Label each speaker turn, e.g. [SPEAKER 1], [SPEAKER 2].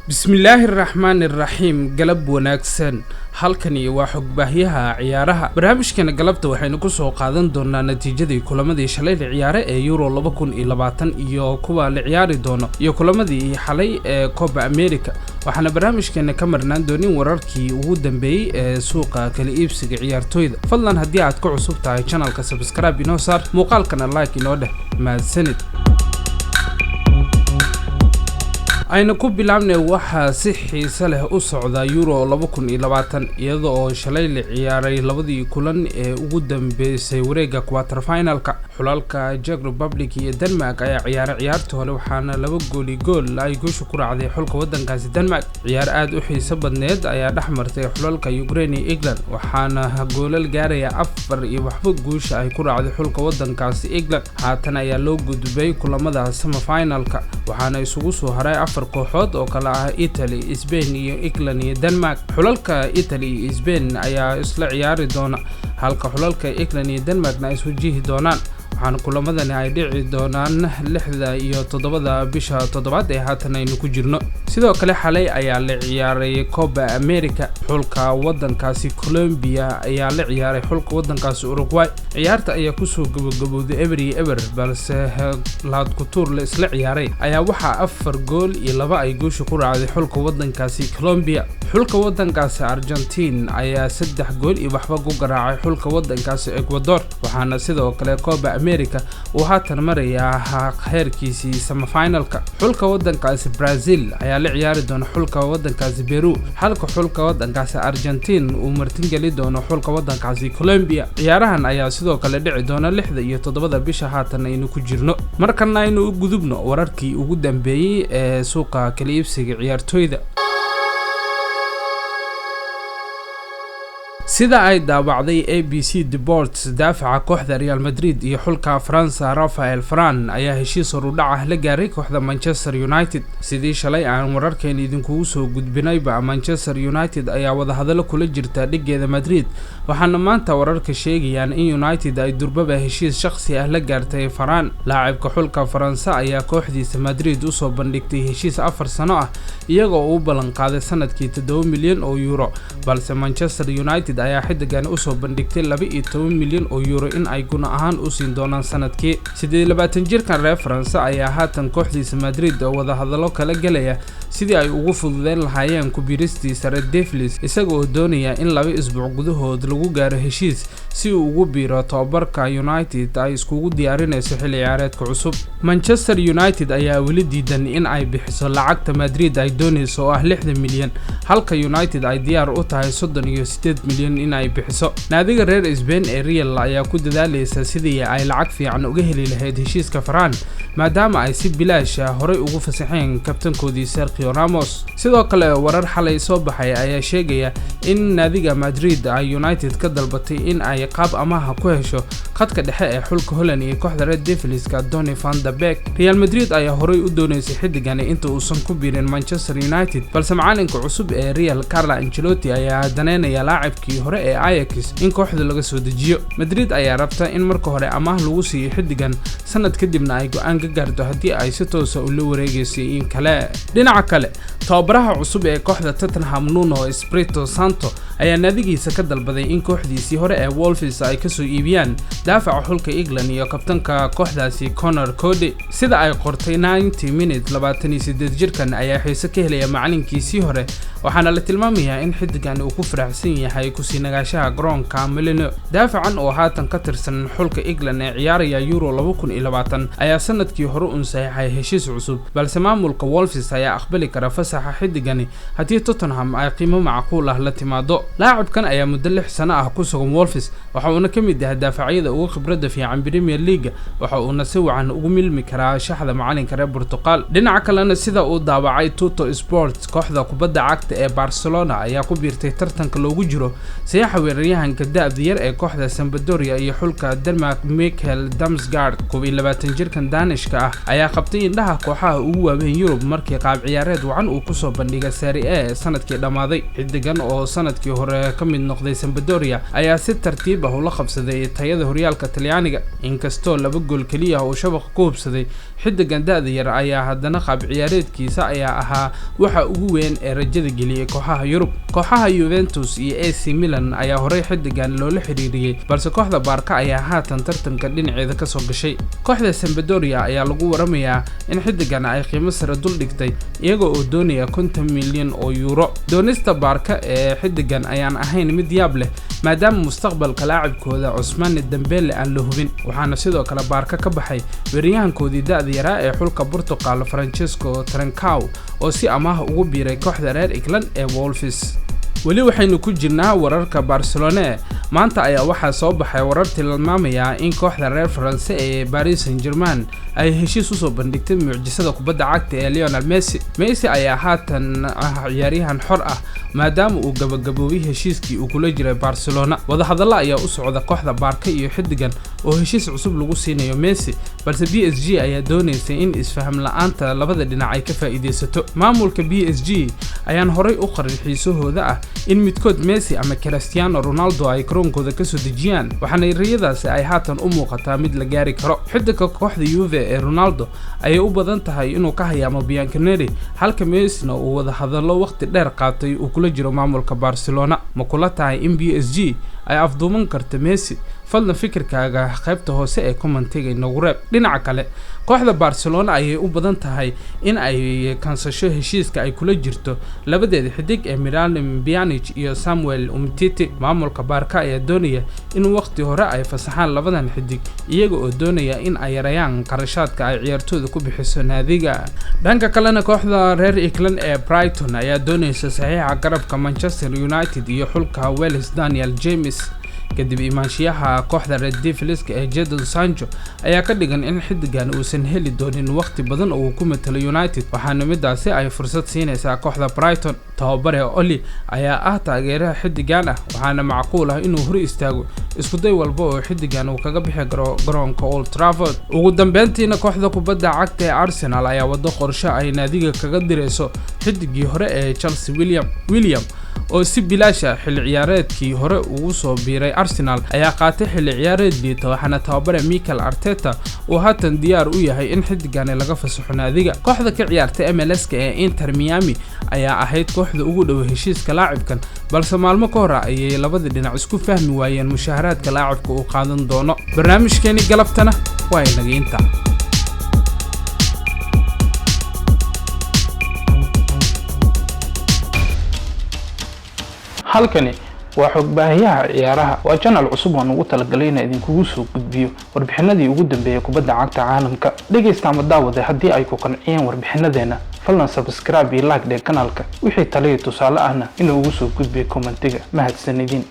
[SPEAKER 1] Bismillaahi raxmaani raxiim. Galab wanaagsan. Halkani waa xogbaahyaha ciyaaraha. Barnaamijkeena galabta waxaynu kusoo qaadan doonaa natiijadii kulamadii shalay la ciyaare ee Euro 2020 iyo kuwa la ciyaari doono iyo kulamadii xalay ee Copa America. Waxaana barnaamijkeena ka marnaan doonin wararkii ugu dambeeyey ee suuqa kala iibsiga ciyaartooyda. Fadlan, haddii aad ku cusub tahay channelka, subscribe inoo saar, muuqaalkana like inoo dheh. Mahadsanid. Aynu ku bilaabnay. Waxaa si xiise leh u socda Euro 2020, iyada oo shalay la ciyaaray labadii kulan ee ugu dambeysay wareega quarterfinalka. Xulalka Czech Republic iyo Denmark ayaa ciyaaray ciyaartii hore, waxaana laba gooli gool ay guusha ku raacday xulka wadankaasi Denmark. Ciyaar aada u xiiso badneed ayaa dhex martay xulalka Ukraine iyo England, waxaana goolal gaaraya 4-0 guusha ay ku raacday xulka wadankaasi England. Haatan ayaa loo gudbay kulamada semifinalka, waxaana isugu soo haray afar kooxood oo kala ah Italy, Spain iyo England iyo Denmark. Xulalka Italy iyo Spain ayaa isla ciyaari doona, halka xulalka England iyo Denmarkna ay iswajihi doonaan, waxaana kulamadani ay dhici doonaan 6da iyo 7da bisha toddobaad ee haatan aynu ku jirno. Sidoo kale, xalay ayaa la ciyaaray Copa America. Xulka wadankaasi Colombia ayaa la ciyaaray xulka wadankaasi Uruguay. Ciyaarta ayaa kusoo gabagabowday 0-0, balse laadkutuur la isla ciyaaray ayaa waxaa 4 gool iyo 2 ay guusha ku raacday xulka wadankaasi Colombia. Xulka wadankaasi Argentine ayaa 3 gool iyo 0 ku garaacay xulka wadankaasi Ecuador, waxaana sidoo kale Copa America uu haatan marayaa heerkiisii semifinalka. Xulka wadankaasi Brazil ayaa la ciyaari doona xulka wadankaasi Peru, halka xulka wadankaasi Argentine uu martingeli doono xulka wadankaasi Colombia. Ciyaarahan ayaa sidoo kale dhici doona 6da iyo 7da bisha haatan aynu ku jirno. Markana aynu u gudubno wararkii ugu dambeeyey ee suuqa kala iibsiga ciyaartooyda. Sida ay daawacday ABC Deportes, daafaca kooxda Real Madrid iyo xulka Faransa Raphael Varane ayaa heshiis horudhac ah la gaaray kooxda Manchester United. Sidii shalay aan wararkeen idinkugu soo gudbinayba, Manchester United ayaa wadahadallo kula jirta dhigeeda Madrid, waxaana maanta wararka sheegayaan in United ay durbaba heshiis shakhsi ah la gaartay Varane. Laacibka xulka Faransa ayaa kooxdiisa Madrid usoo bandhigtay heshiis 4 sano ah, iyagoo uu ballanqaaday sanadkii 7 milyan oo euro, balse Manchester United ayaa xidigan usoo bandhigtay 12 milyan oo euro in ay guna ahaan u siin doonaan sanadkii. 28 jirkan reer Faranse ayaa haatan kooxdiisa Madrid oo wadahadallo kala gelaya sidii ay ugu fududeyn lahaayeen ku biiristiisa Red Devils, isaga oo doonaya in 2 isbuuc gudahood lagu gaaro heshiis si uu ugu biiro tobabarka United ay iskugu diyaarinayso xilli ciyaareedka cusub. Manchester United ayaa weli diidan in ay bixiso lacagta Madrid ay doonayso oo ah 60 milyan, halka United ay diyaar u tahay 38 milyan in ay bixiso. Naadiga reer Spain ee Real ayaa ku dadaalaysa sidii ay lacag fiican uga heli lahayd heshiiska Varane, maadaama ay si bilaash ah horey ugu fasaxeen kabtankoodii Sergio Ramos. Sidoo kale, warar xalay soo baxay ayaa sheegaya in naadiga Madrid ay United ka dalbatay in ay qaab amaha ku hesho khadka dhexe ee xulka Holland iyo kooxda Red Devilska Donny van de Beek. Real Madrid ayaa horey u doonaysay xiddigani inta uusan ku biirin Manchester United, balse macalinka cusub ee Real Carlo Ancelotti ayaa daneynaya laacibkii hore ee Ajax in kooxda laga soo dejiyo. Madrid ayaa rabta in marka hore amaah lagu siiyo xiddigan, sanad kadibna ay go-aan ka gaarto haddii ay si toosa ula wareegayso in kale. Dhinaca kale, tababaraha cusub ee kooxda Tottenham Nuno Espirito Santo ayaa naadigiisa ka dalbaday in kooxdiisii hore ee Wolves ay kasoo iibiyaan daafaca xulka England iyo kabtanka kooxdaasi Conor Coady. Sida ay qortay 90 Minute, 28 jirkan ayaa xiise ka helaya macalinkiisii hore, waxaana la tilmaamayaa in xiddigan uu ku faraxsan yahay kusii nagaashaha garoonka Molineux. Daafacan oo haatan ka tirsan xulka England ee ciyaaraya Euro 2020 ayaa sanadkii hore un saxiixay heshiis cusub, balse maamulka Wolves ayaa aqbali kara fasaxa xiddigani haddii Tottenham ay qiimo macquul ah la timaado. Laacibkan ayaa muddo 6 sano ah ku sugan Wolves, waxa uuna ka mid yahay daafacyada ugu khibradda fiican Premier League, waxa uuna si wacan ugu milmi karaa shaxda macalinka reer Portugal. Dhinaca kalena, sida uu daawacay Tuttosport, kooxda kubadda cagta cagta ee Barcelona ayaa ku biirtay tartanka loogu jiro saxiixa weeraryahanka da'da yar ee kooxda Sampdoria iyo xulka Denmark Michael Damsgaard. 21 jirkan Danishka ah ayaa qabtay indhaha kooxaha ugu waaweyn Yurub markii qaab ciyaareed wacan uu kusoo bandhigay Serie A sanadkii dhammaaday. Xiddigan oo sanadkii hore ka mid noqday Sampdoria ayaa si tartiib ah ula qabsaday tayada horyaalka Talyaaniga. Inkastoo 2 gool keliya uu shabaqa ku hubsaday, xiddigan da'da yar ayaa haddana qaab ciyaareedkiisa ayaa ahaa waxa ugu weyn ee rajada geliyay kooxaha Yurub. Kooxaha Juventus iyo AC Milan ayaa horey xiddigan loola xiriiriyey, balse kooxda Barca ayaa haatan tartanka dhinaceeda kasoo gashay. Kooxda Sampdoria ayaa lagu waramayaa in xiddigan ay qiimo sare dul dhigtay, iyaga oo doonaya 50 milyan oo euro. Doonista Barca ee xiddigan ayaan ahayn mid yaab leh, maadaama mustaqbalka laacibkooda Ousmane Dembele aan la hubin. Waxaana sidoo kale Barca ka baxay weeraryahankoodii da'da yaraa ee xulka Portugal Francesco Trincao oo si amaah ugu biiray kooxda reer England ee Wolves. Weli waxaynu ku jirnaa wararka Barcelona. Maanta ayaa waxaa soo baxay warar tilmaamaya in kooxda reer France ee Paris Saint-Germain ay heshiis usoo bandhigtay mucjisada kubadda cagta ee Lionel Messi. Messi ayaa haatan ah ciyaaryahan xor ah maadaama uu gabagaboobay heshiiskii uu kula jiray Barcelona. Wadahadallo ayaa u socda kooxda Barca iyo xiddigan oo heshiis cusub lagu siinayo Messi, balse PSG ayaa doonaysa in isfaham la'aanta labada dhinac ay ka faa'iideysato. Maamulka PSG ayaan horay u qarin xiisahooda ah in midkood Messi ama Cristiano Ronaldo ay garoonkooda kasoo dejiyaan, waxaana riyadaasi ay haatan u muuqataa mid la gaari karo. Xiddiga kooxda Juve ee Ronaldo ayay u badan tahay inuu ka hayaamo Bianconeri, halka Messina uu wadahadallo waqti dheer qaatay uu kula jiro maamulka Barcelona. Ma kula tahay in PSG ay afduuman karto Messi? Fadlan fikirkaaga qaybta hoose ee commentiga inoogu reeb. Dhinaca kale, kooxda Barcelona ayay u badan tahay in ay kansasho heshiiska ay kula jirto labadeeda xidig ee Miralem Pjanic iyo Samuel Umtiti. Maamulka Barca ayaa doonaya in waqti hore ay fasaxaan labadan xidig, iyaga oo doonaya in ay yareeyaan qarashaadka ay ciyaartooyda ku bixiso naadiga. Dhanka kalena, kooxda reer England ee Brighton ayaa doonaysa saxiixa garabka Manchester United iyo xulka Wales Daniel James. Kadib imaanshiyaha kooxda Red Devils ee Jadon Sancho ayaa ka dhigan in xiddigan uusan heli doonin waqti badan oo uu ku matalo United, waxaana midaasi ay fursad siinaysaa kooxda Brighton. Tababare Oli ayaa ah taageeraha xiddigan ah, waxaana macquul ah inuu hor istaago iskuday walba oo xiddigan uu kaga bixi karo garoonka Old Trafford. Ugu dambeyntiina, kooxda kubadda cagta ee Arsenal ayaa wado qorshe ay naadiga kaga dirayso xiddigii hore ee Chelsea William. William oo si bilaasha xilli ciyaareedkii hore ugu soo biiray Arsenal ayaa qaatay xilli ciyaareed liita, waxaana tababare Mikel Arteta uu haatan diyaar u yahay in xiddigani laga fasaxo naadiga. Kooxda ka ciyaarta MLS-ka ee Inter Miami ayaa ahayd kooxda ugu dhow heshiiska laacibkan, balse maalmo ka hor ayay labada dhinac isku fahmi waayeen mushaharaadka laacibka uu qaadan doono. Barnaamijkeeni galabtana waa inaga inta.
[SPEAKER 2] Halkani waa xogbaahiyaha ciyaaraha, waa channel cusub oo ugu talagalay inaan idinkugu soo gudbiyo warbixinadii ugu dambeeyay kubadda cagta caalamka. Dhegaysta ama daawade, haddii ay ku qanciyeen warbixinadeena, fadlan subscribe iyo like dheh kanaalka. Wixii taliya tusaale ahna inuu ugu soo gudbiyo commentiga. Mahadsanidin.